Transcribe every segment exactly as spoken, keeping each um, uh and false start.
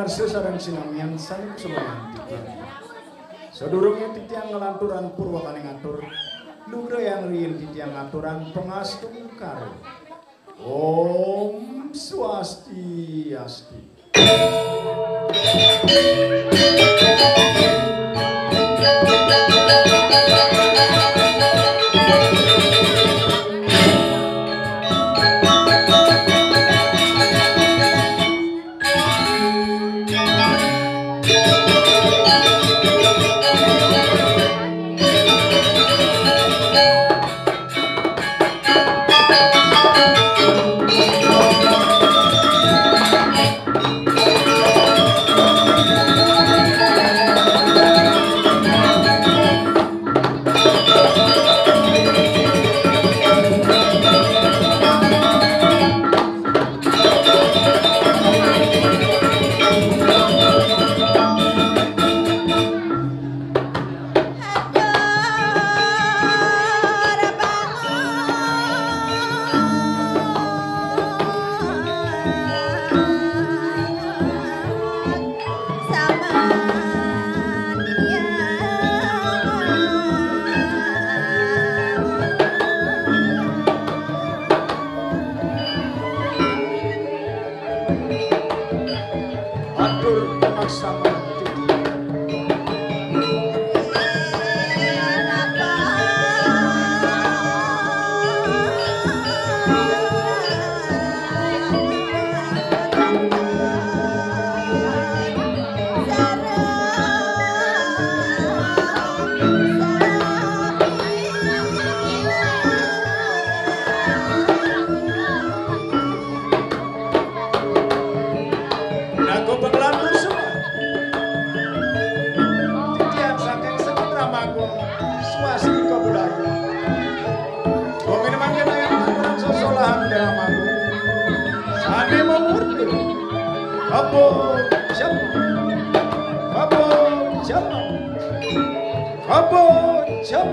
Sesareng sinamian sané kusumayang titiang. Sadurungé titiang nglanturang purwakaning atur, lugrayang riin titiang ngaturan pangastungkara. Om Swastiastu. Atur pemaksama. Nago penglantur semua. Titiang saking Semeton Ramagung, swastika budaya. Wong ini mangkin ayam makan sosolahan dalam aku. Sane mau murti. Apa jam? Apa jam? Apa jam?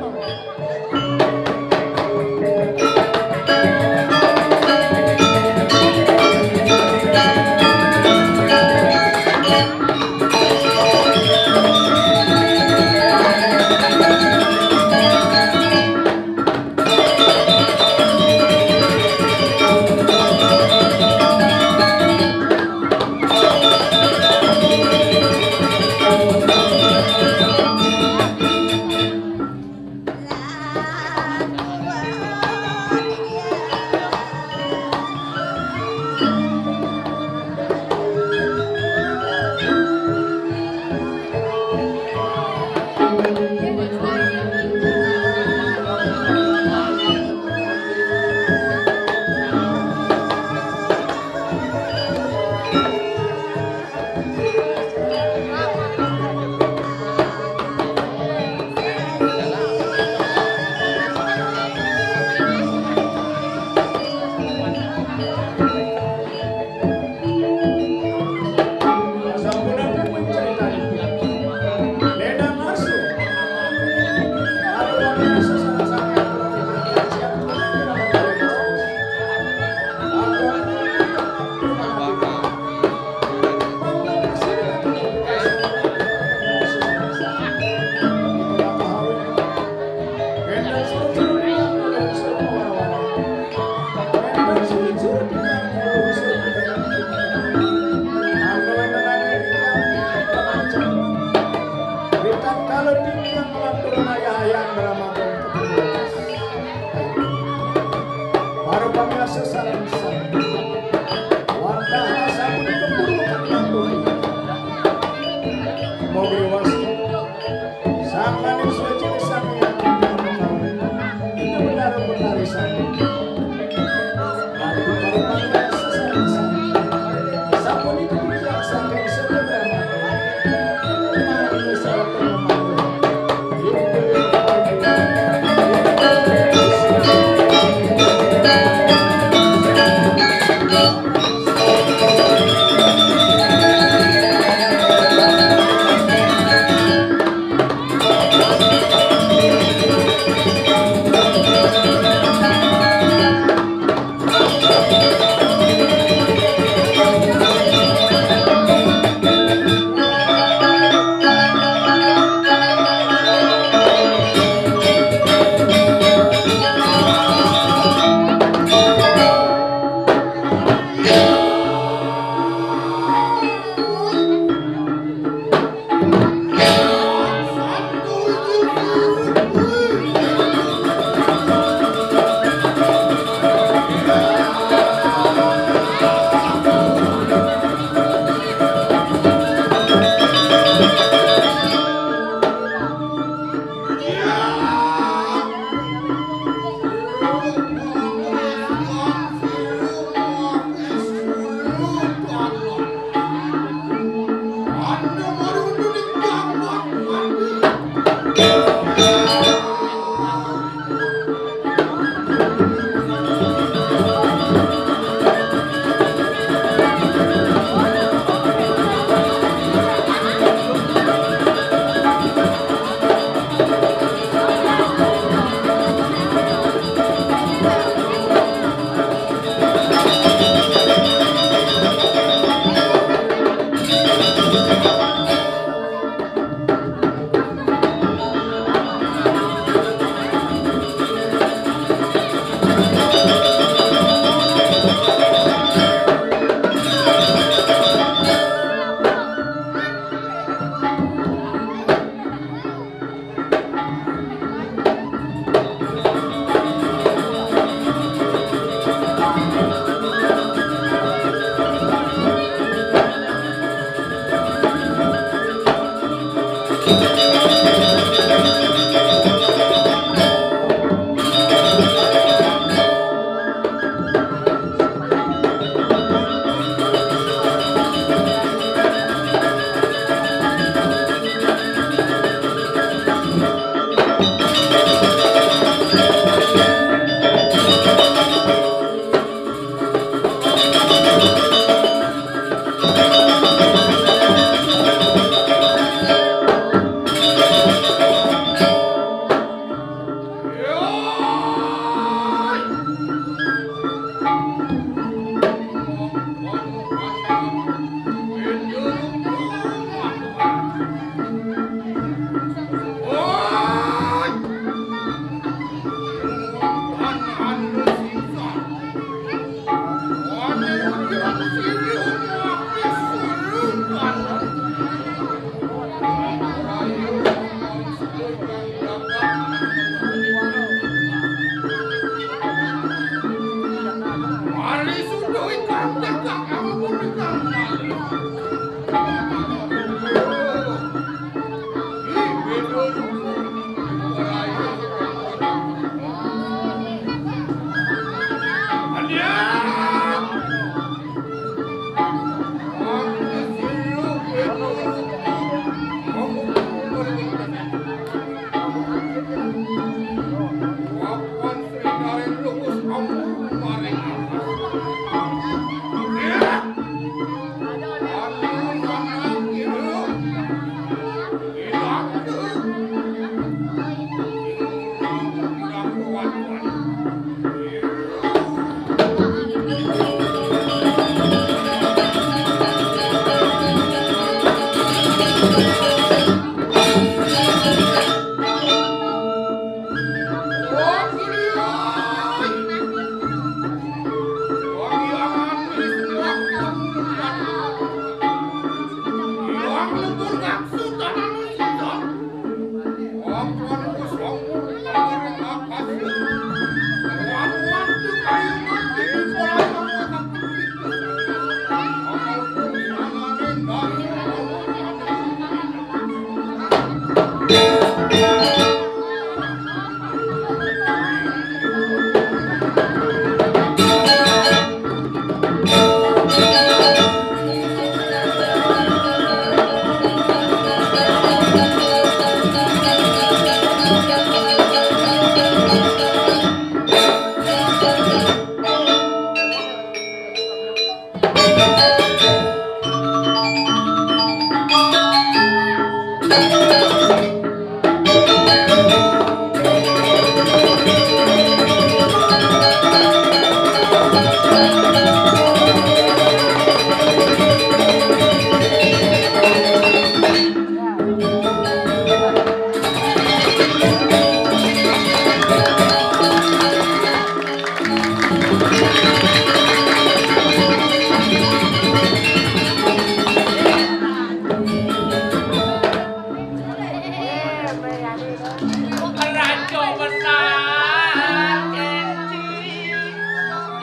Raja besar Kenji,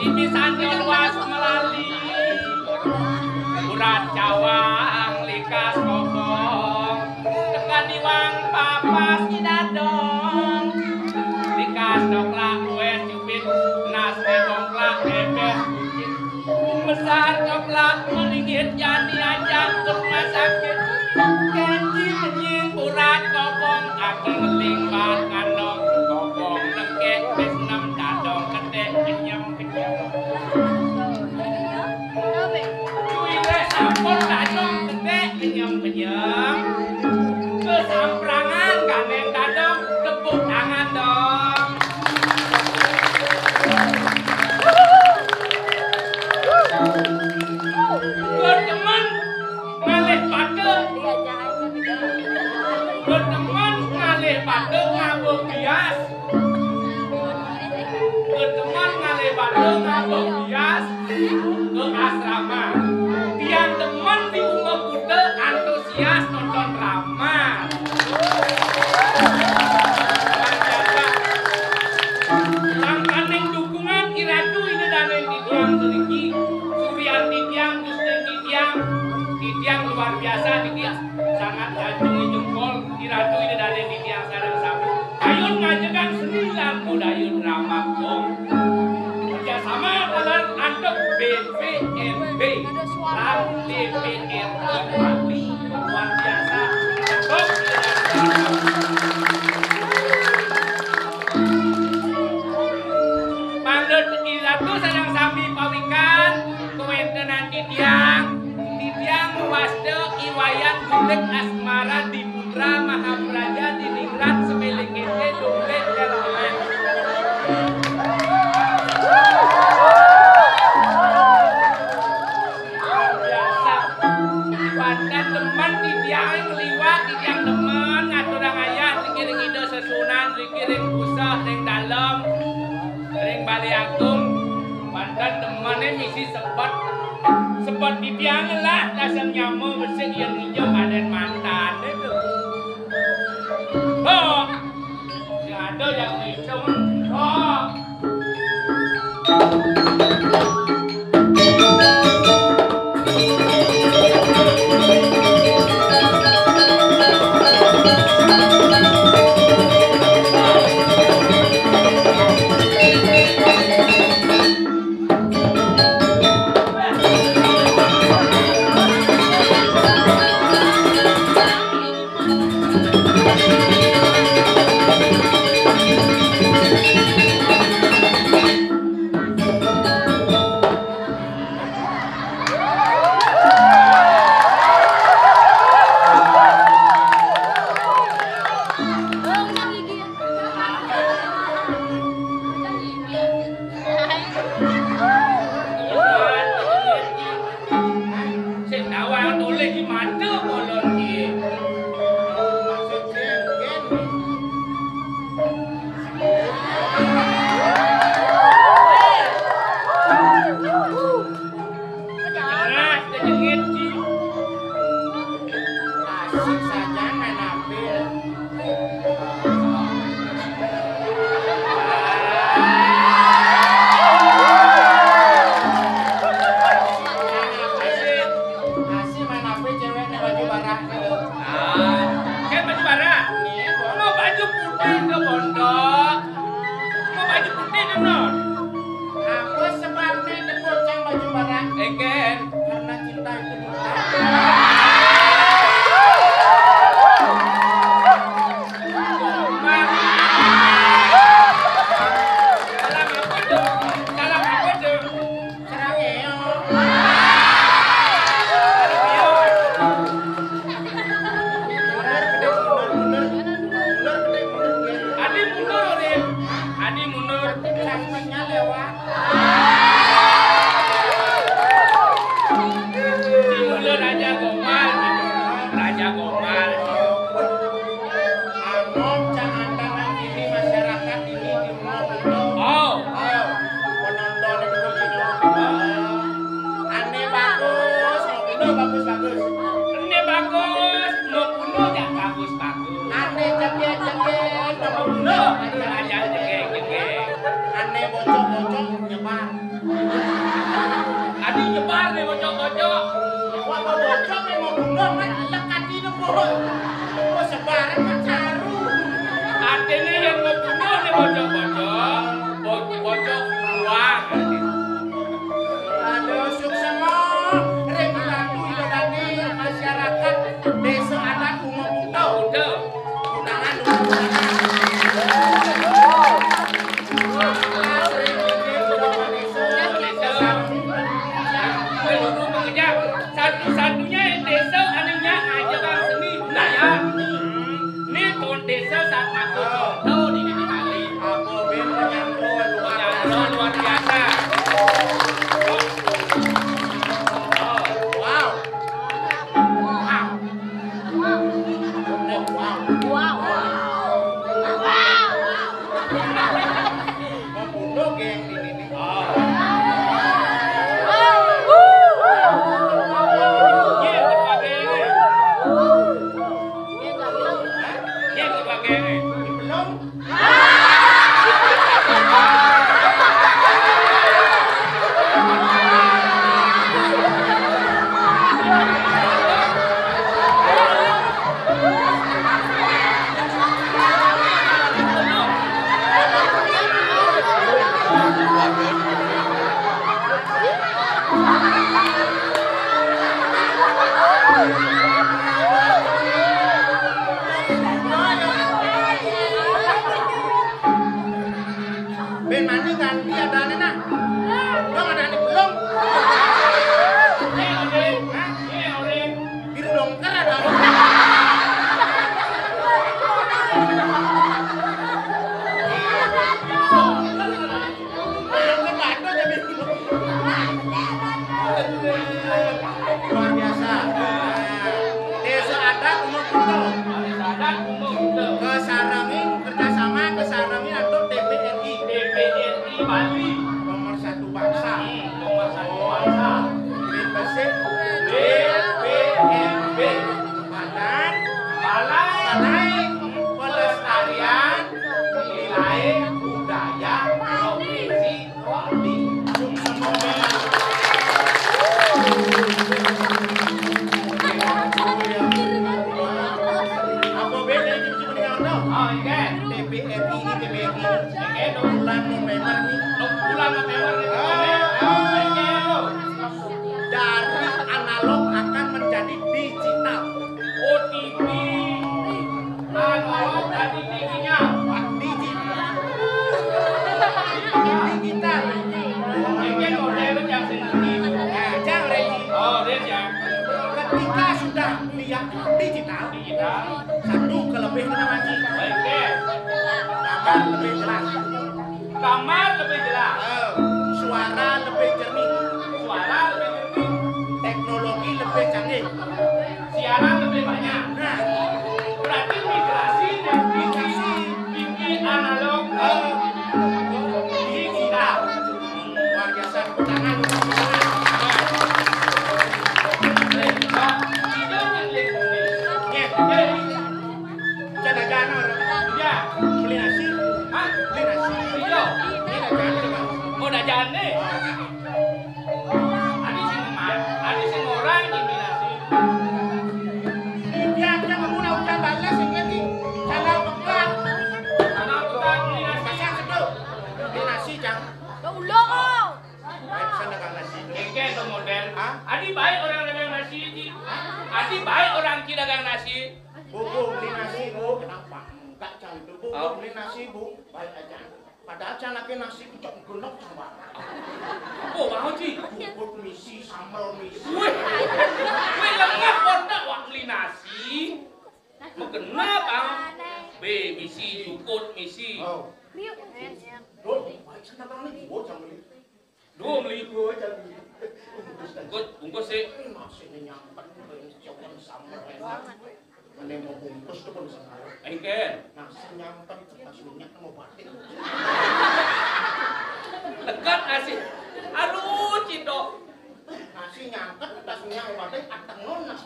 ini sanjol was melali. Urat cawang likas ngobong, tekan iwang papas idadong. Likas coklak kue cubit, nas bebongklak bebek kucing. Besar coklak melingit, jani ajak ke rumah sakit. Kenji kenying urat kobong, aku ngeling bat kandong. Kobong lengkek, bis enam dadong, ketek kenyem kenyem. Cuy, weh, sampun dadong, ketek kenyem kenyem. Kesamprangan gandeng dadong, tepuk tangan dong. Gue demen ngalih pada, gue demen ngalih pada ngabuk bias. Gue demen ngalih pada ngabuk bias ke asrama. Tiang demen di umur kuda antusias nonton drama. Langkaning dukungan iratu ini daning dini. Niki, Suryan titiang, Gustin titiang, titiang luar biasa niki, sangat ngacungi jempol, Iratu Ida Dané titiang sareng sami. Kayun ngajegang seni lan budaya drama gong. Kerjasama dalam antuk B P M B lan D P R Bupati luar biasa. Mangda Iratu sareng sami pawikan kawéntenan titiang, titiang wasta I Wayan Gundeg Asmara Diputra Mahapraja Diningrat Sepéle Kété Dompét Telolet. Biasa. Wantah demen titiang ngliwat, titiang demen ngaturang ayah niki ring Ida Sesuunan, niki ring Puseh, ring Dalem, ring Balé Agung. Wantah demené misi sebet. Sebet titiang lah dasar nyama besik yang nginjem adén mantané to. Ho. Sing ada yang nginjem. Ho. Sing nawang tulis di mata kolon iki. Maksud sing gén. Keras kejengit, Ci. Asik saja main apil. Asik main apil cewek nih baju barak gitu. Ah, kan baju barak. Nih, mau baju putih ke pondok. Mau baju putih ke non. Apa sebabnya dipocang baju barak? Eken. Karena cinta itu buta. Salah apa tuh? Salah apa tuh? Serang éo. Mundur, mundur, mundur, mundur. Mundur, mundur, mundur. Adi mundur, Adi. Adi mundur. Cantiknya lewat. Ci mula Raja Gomal, Ci. Raja Gomal, Ci. Anom, jangan tangan ini masyarakat ini di rumah itu. Oh. Oh, penonton itu Cina. Ané bagus, mau bunuh bagus-bagus. Ané bagus, mau bunuh ya bagus-bagus. Ané jegég-jegég, mau bunuh. Aja jegég-jegég. Ané bocok-bocok, nyebar. Adi nyebar nih bocok-bocok. Wah, mau bocok nih, mau bunuh, kan elek ati nih, Bos. Mau sebaran kan saru. Artinya yang mau bunuh nih bocok-bocok. Bo-, bocok buang. Aduh, suksema. Ring Ratu Ida Dané, masyarakat Désa Adat Bunga Buta. Udah. Undangan, undangan. Satu-satunya désa ané nyak ngajegang seni budaya. Né tuun désa sat matur conto di, di Bali. Ben mani ganti adané nah. Dong adané belum. Hah? Biru dongker ada. Dongker batu jadi. Luar biasa. Nah, Désa Adat Umur Kuto. Désa Adat Umur Kuto. Kasarengin kerjasama, kasarengin antuk D P R I. D P R I Bali. Nomor satu bangsa. Hmm, nomor satu bangsa. Bibit besik. B P M B. Badan. Balai. Balai Pelestarian Nilai Budaya Provinsi Bali. Sukses. Apa bedanya di Bali? Oh, iya. T P R I ini T P R I. Bulan November nih. Bulan November nih. Ah, ah. Dari analog akan menjadi digital. O T P. Analog tadi digital. Digital. Digital. Ini model yang sendiri. Nah, jangan, Regi. Oh, dia ya. Ketika sudah lihat digital, digital. Satu kelebihan kita, Manji. Oke. Gambar lebih jelas. Gambar lebih jelas. Eh, suara lebih jernih. Suara lebih jernih. Teknologi lebih canggih. Siaran lebih banyak. Nah, berarti migrasi dari T V, T V analog ke digital. Luar biasa, tepuk tangan, tepuk tangan. Nih, nih. Jangan-jangan orang. Iya. Beli nasi. Hah? Beli nasi. Iya. Ini dagangan, Bang. Oh, dagangan nih. Adi sing ma-, adi sing orang ini nasi. Dia aja kamu nak ucap balas yang lagi. Salah pekat. Salah pekat, beli nasi. Pasang sedok. Beli nasi, Cang. Ya Allah, kok. Baik, sana Kang Nasi. Engke to model. Hah? Adi baik orang dagang nasi, Ji. Hah? Adi baik orang ki dagang nasi. Bu, Bu, beli nasi, Bu. Kenapa? Enggak, Cang, itu, Bu. Oh. Bu, beli nasi, Bu. Baik aja. Padahal Cang lagi nasi itu cok genep, Cang, Pak. Oh, mau, Ji? Bungkus misi, sambel misi. Wih. Wih, lengah kok ndak wak beli nasi. Mau genep, ah. Be misi, jukut misi. Oh. Duh, baik sana Kang nih, Bu, Cang beli. Duh, meli. Oh, Cang beli. Bungkus, bungkus sih. Nasi ini nyampet, coba sambel enak. Mending mau bungkus tuh pun sambel. Engken. Nasi nyampet, pas minyak mau batin. Lekat nasi. Aduh, Cito. Nasi nyangket, tas minyak obatnya atengon, nah.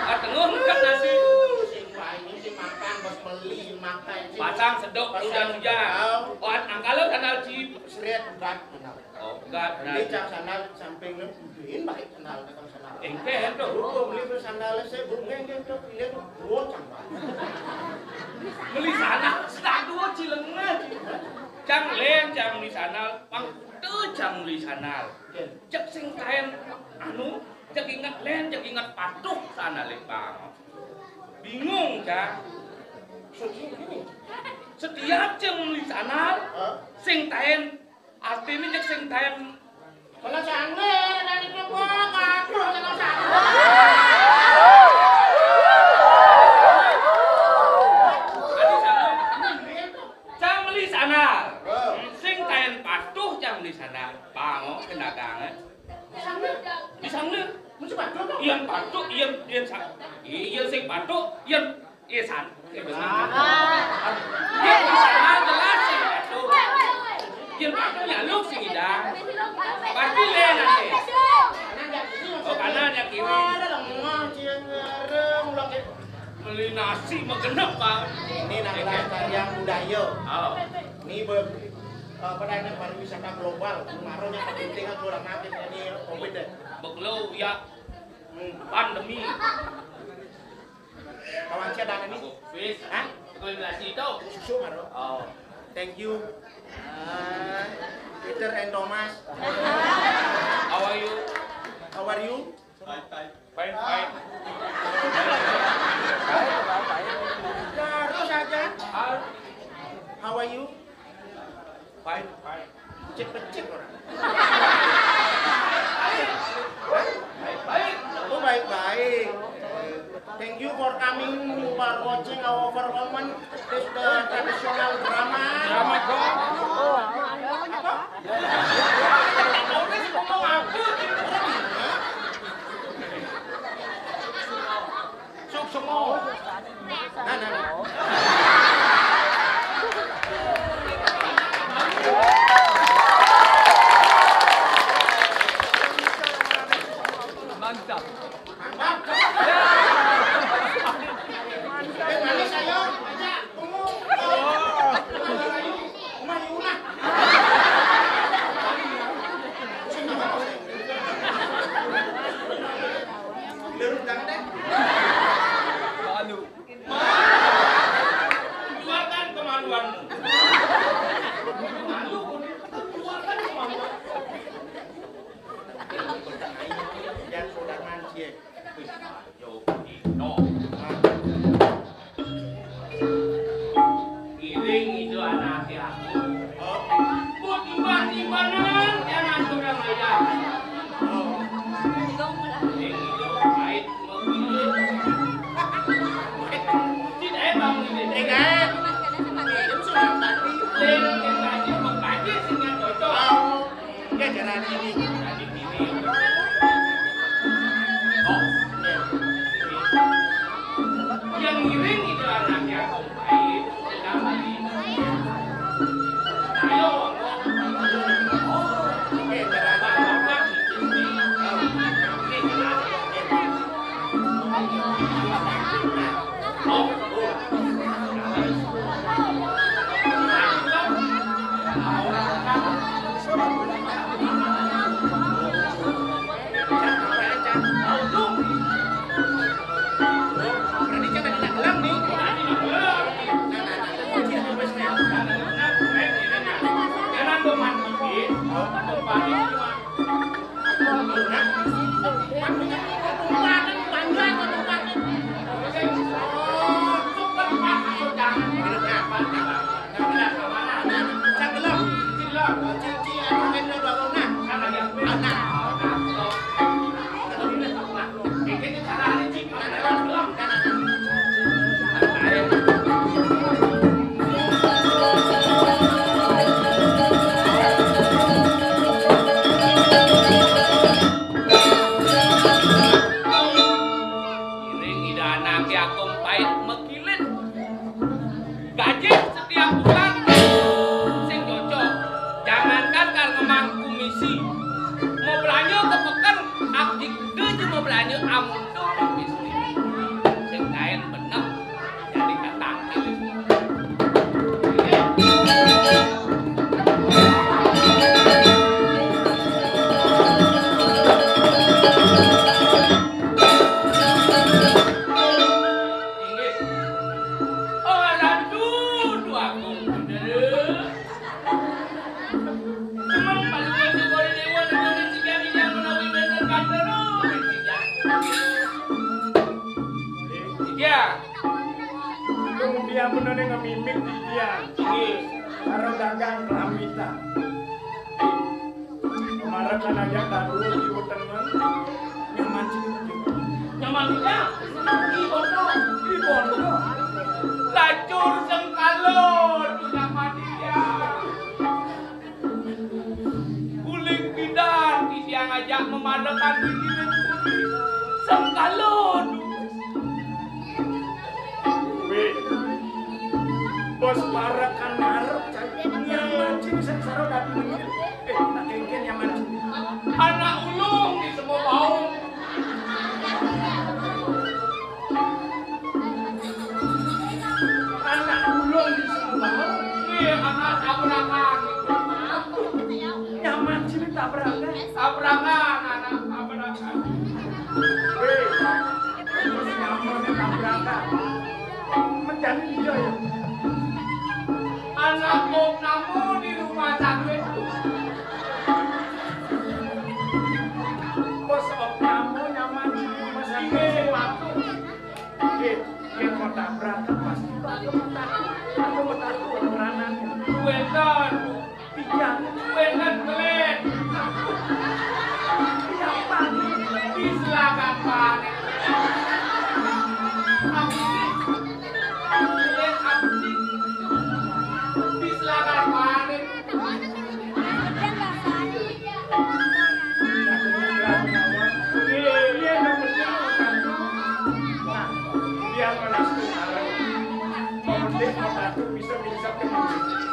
Atengon, kan nasi. Sing payu, sing makan, bos beli, makan, sing. Pasang sedok, pas hujan-hujan. Tahu. Oh, angkalo sandal, Ji. Sret, berat, benar. Oh, berat, berat. Ini Cang sandal samping, bujuin baik sandal, Cang sandal. Engke, tuh. Beli sandal, saya, Bu, nggak, nggak, tuh, lihat, tuh, bocah, Pak. Beli sandal, sandal dua, cilengah. Cang len, Cang beli sandal, pang kuda, Cang beli sandal. Cek sing taen anu, cek inget len, cek inget patuh sana lepang. Bingung, Cang. Setiap cek meli sandal, sing taen, artinya cek sing taen. Kalau sandal, dari itu gua ngaku, kalau sandal. Aduh, sandal. Cang meli sandal. Sing taen patuh, Cang meli sandal. Pango kendagangan. Di sana, mesti patuh, toh? Iyan patuh, iyan, iyan sa-, iyan sing patuh, iyan, iyan san-, iyan bener. Ah. Iyan di sana jelas sing patuh. Iyan patuh nyaluk sing idang. Patuh le nanti. Oh, kanan ya kiri. Ada lemah, cian, ada mulak, ya. Beli nasi mah genep, Bang. Ini nang kelestarian budaya. Oh. Ini ber-, apa namanya, pariwisata global. Kemarin yang penting kan kurang aktif ini covid deh. Bekelo ya. Hmm. Pandemi. Kawan saya ada ini. Fis. Hah? Bekelo nasi itu. Susu karo. Oh. Thank you. Ah, Peter and Thomas. Yang ngiring itu anaknya Agung Pait. Ayo. Iring ida anake Agung Pait mekilit. Gaji setiap bulan sing cocok. Jangankan karo ngemang komisi. Mau belanja ke peken, abdi gede aja mau belanja amun tuh komisi. Sing kain bener. Jadi katangkil. Inggih. Oh, alah, dudu aku. Cuma paling itu boleh dewa, dewa, dan tiga, tiga, menawi bener, kan, terus, tiga. Tiga. Kemudian bener ngemimik dia. Nggih. Karo dagang kelambitan. Marep kan aja tahu di wetengan. Nyaman sih. Nyaman ya. Di pondok. Di pondok. Lacur sengkalo, dunia mati ya. Guling pidan, titiang ajak memadekan pikiran putih. Sengkalo, duh. Wih, bos parekan ngarep, cai. Nyaman sih, sengsara dadi mengil. Eh, tak kengken nyaman sih. Anak ulung di semua bau. Anak ulung di sebelah. Iya, anak tabrakan. Nyaman sih tabrakan. Tabrakan, anak tabrakan. Hei, terus nyamannya tabrakan. Menjadi dia ya. Anak mau namu di rumah sakit. Bos, op namu nyaman di rumah sakit. Iya, waktu. Nggih, yen mau tabrakan pasti aku metak. Aku metak orang lanang. Wénten. Pijan. Wénten kelit. Piapa? Di selatan panik. Abdi. Kelit abdi. Di selatan panik.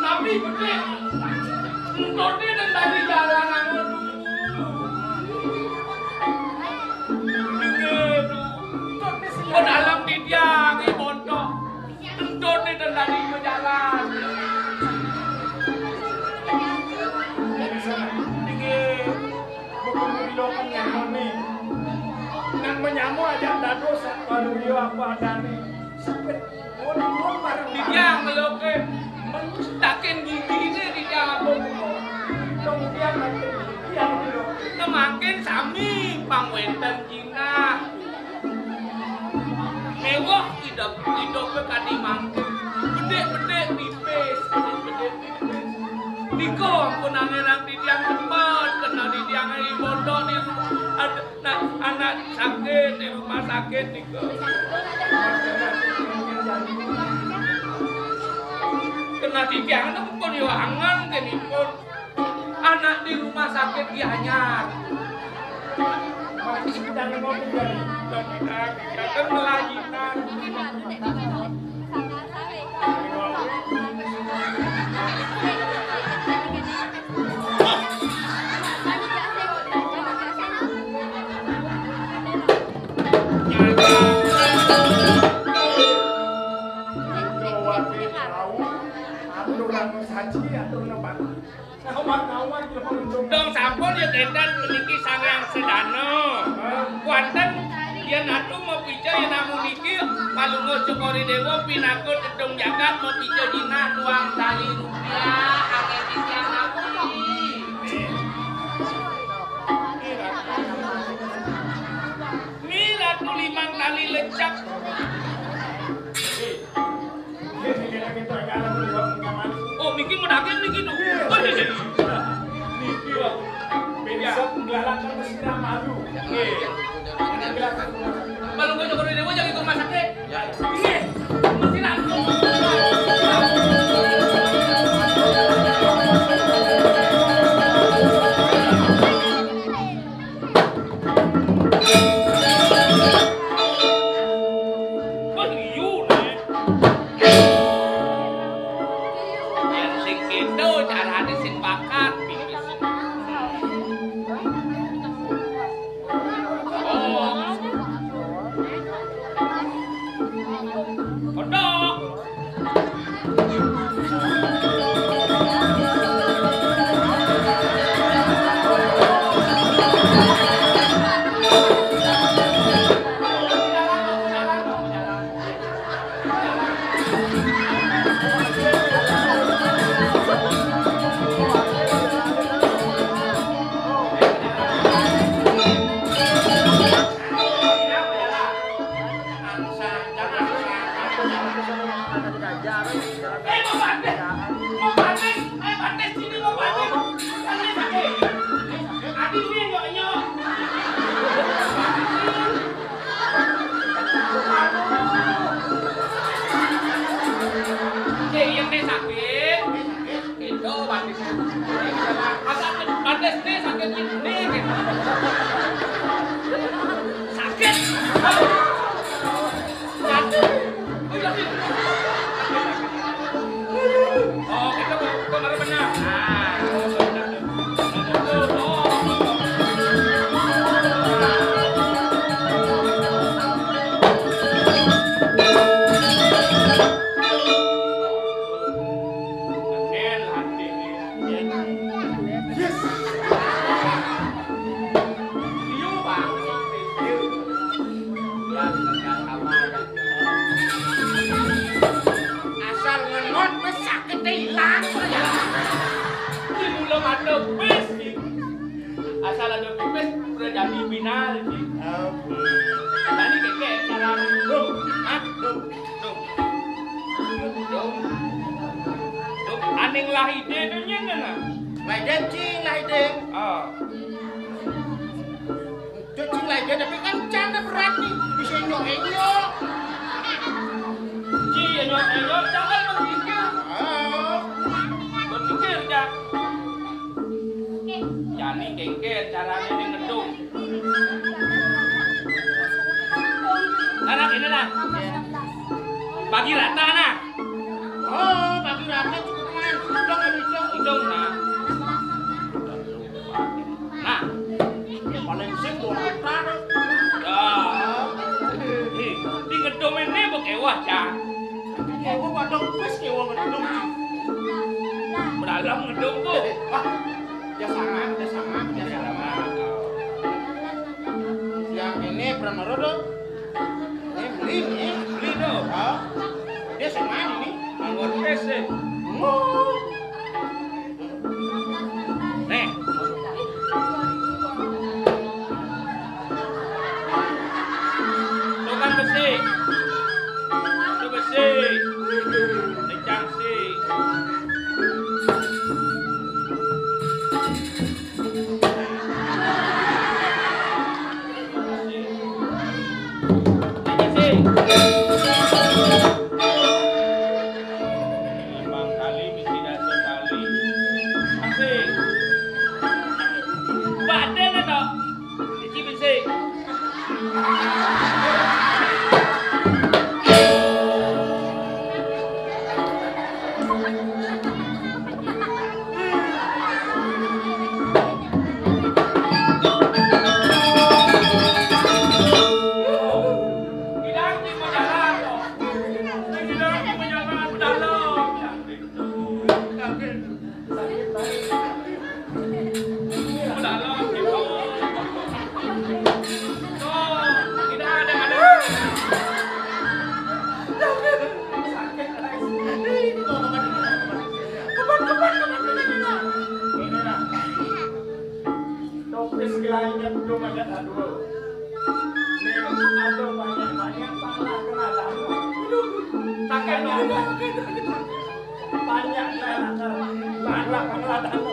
Tapi bedik, entut nih dan tadi jalan anu. Ke dalam titiang, ih, montok. Entut nih dan tadi berjalan. Dikit. Bukan mendoakan nyamane. Nang menyamu aja dados baru yo apa adane. Sepet. Mun, mun bareng. Dia ngeloke. Taken gigine di jago. Kemudian makin dia ngeloke. Nemakin sami pang wenten jinah. Mewah idep, idupe kadi mangke. Bedik-bedik pipis, bedik-bedik pipis. Nika ampun angeran titiang cepet, kena titiang i pondok di ru-, ad-, na-, anak sakit di rumah sakit nika. Kena titiang ampun yo angen kenipun. Anak di rumah sakit Gianyar. Jangan ngomong dari, dari, dari, dari, dari, Dong sampun ya, édan puniki Sanghyang Sedana. Kuanten yén atu mapica yén namu niki Palungguh Cokor I Déwa pinaka tedung jagat mapica jinah duang tali rupiah, akéh titiang napi. Ni Ratu limang tali lecak. Oh, niki medaging niki, Duk. Oh, iya, iya. Niki, Wak. Bisa menggalakkan mesira malu. Nggih. Kalau nggak nyokor dewa, jangan ke rumah sakit. Ya. Nggih. Mesira. Wah, liu, Nek. Yén sing kéto carané sing bakat, pipis. Oh. Kodok. Iya, iya, sakit. Itu batis. Masa batis nih sakit ini gitu. Sakit. Sakit. Oh, iya, iya. Oh, kita kemarin benar. Nah, benar. Asal ngenot wis sakit ilang. Kuwi mula mata wis. Asal ada pipis, udah jadi final iki. Jadi kéké cara. Duh, ah, duh, duh. Duh. Duh, aning lah ide to nyen, nah. Lah ide, cing, lah ide. Ah. Duh, cing, lah ide, tapi kan canda berat nih. Bisa nyok-nyok. Ji, nyok-nyok, jangan berpikir. Ah. Berpikir, Cak. Jani kéngkén carané ning ngedum. Nah, nah, ini nah. Bagi rata nah. Oh, bagi rata cukup, Man. Hitung, hitung. Hitung nah. Nah. Paling sing dua putar. Dah. Nih, di ngedum ini mbok kéwah, Cak. Kéwah padha wis kéwah ngedum. Beralam ngedum tuh. Wah, ya sama, ya sama, ya sama. Yang ini pernah nurut tuh. Ini beli nih. Beli tuh. Oh. Dia sama ini. Anggur es sih. Nih. Tukang besi. Tukang besi. Lecang sih. Lecang sih. Limang kali misi Segalanya belum ada dulu. Ini ada banyak-banyak salah kena tahu. Sakit dong. Banyak salah kena tahu.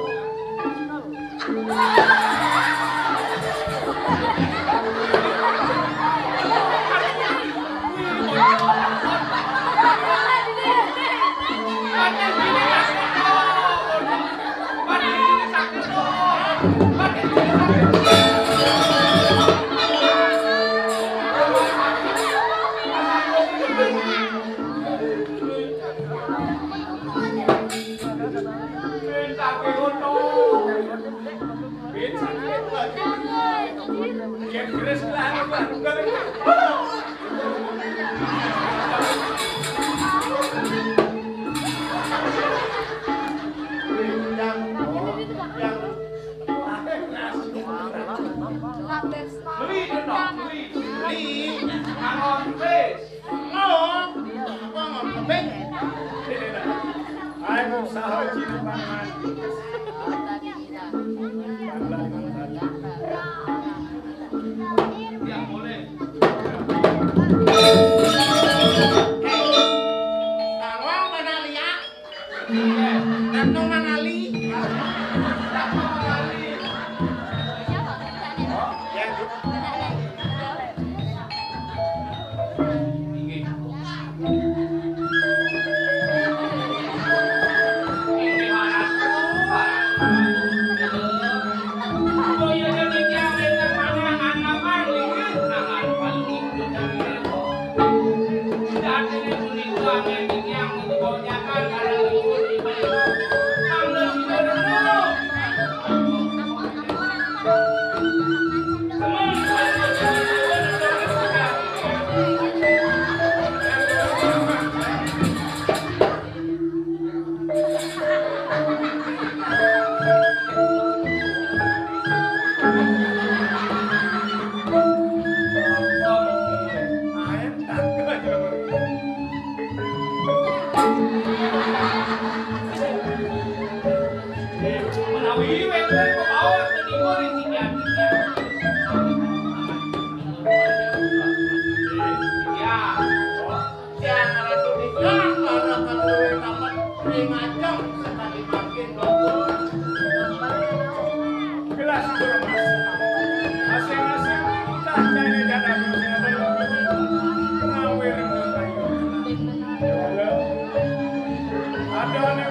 Beli, no, beli. Beli. Ngalon, wis. Ngalon. Apa ngalon keping? Ayo, usaha ciri pangan. Yang boleh. Tawang mana lihat? Datang manali. Menawi wénten pemaos menika ring titiang. Ya. Tiang Ratu Dika, para kaluwe tamat ring ajeng sakadi mangkin, Bapak. Gelas kurmas. Masing-masing titah cainé jatah ngawir. Ada ané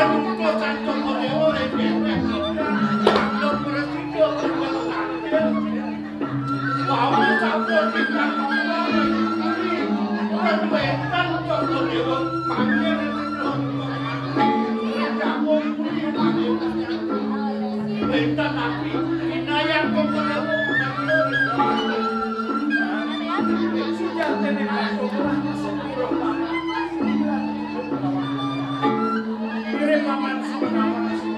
Utusan Cokor Dewa ing Genteng. Kandhang prasida kandhang tangkil. Wau sampun ingkang kuri. Wénten Cokor Dewa panggil. Wénten napi kinayan Cokor Dewa panggil. Sujatine Cokor Dewa. Ngiring paman Sukawati.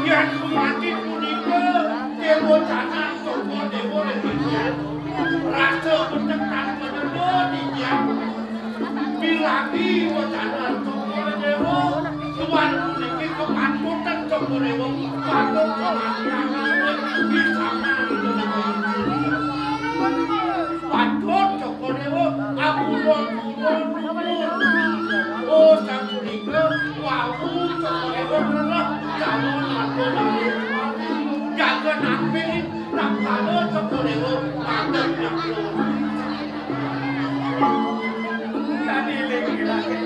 Yén gumanti punika, dewa jagat Cokor Dewa ing titiang. Rasa bentek tan penentu titiang. Bilagi wacanan Cokor Dewa, tuan puniki kepatutan Cokor Dewa, patut pangangkatan di sana. Patut Cokor Dewa, ampun, ampun, ampun. Oh, sapunika, wau Cokor Dewa ngelah calon ampun, ampun. Jaga nampil, tak kala Cokor Dewa, patut nyampur. Tadi lagi lagi.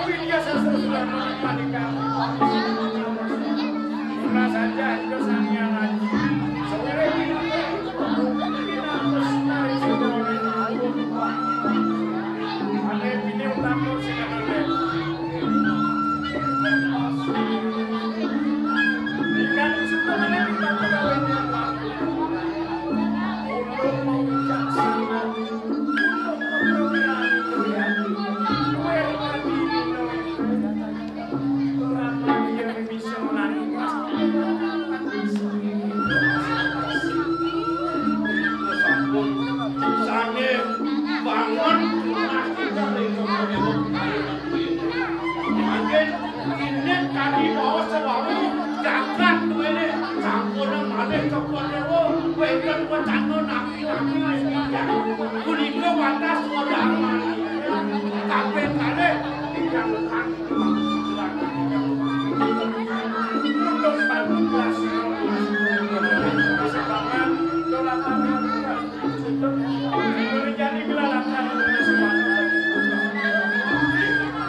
Widya sastra sudah menikah. Saja itu sangnya lagi. Sebenarnya ini harus tarik sejarah. Ada video tampil sekarang. Sampun sange bangun. Mangkin indik kadi bawa sewawi jagat duwene sampun malih Cokor Dewa wenten wacana naki-naki ring titiang. Punika watas wedang malih. Kaping kalih titiang lekang. Untuk pamungkas.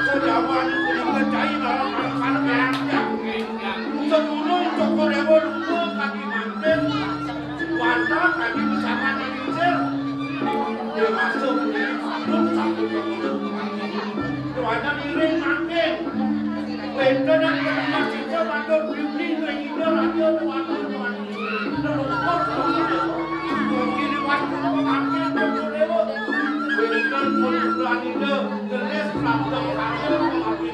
Sejaman punika cai dalam anak-anak yang sedulur Cokor Dewa lupa kaki manten. Wantah kaki bersama nangicil. Dewasa punika sampun sampun. Doanya iring manten. Wénten ing tengah kita matur budi ring Ida Raja Dewata Dewata. Leluhur Cokor Dewa. Mugi liwat kula mangke Cokor Dewa. Wénten pun Ida gelis prapta kaya pengabdi.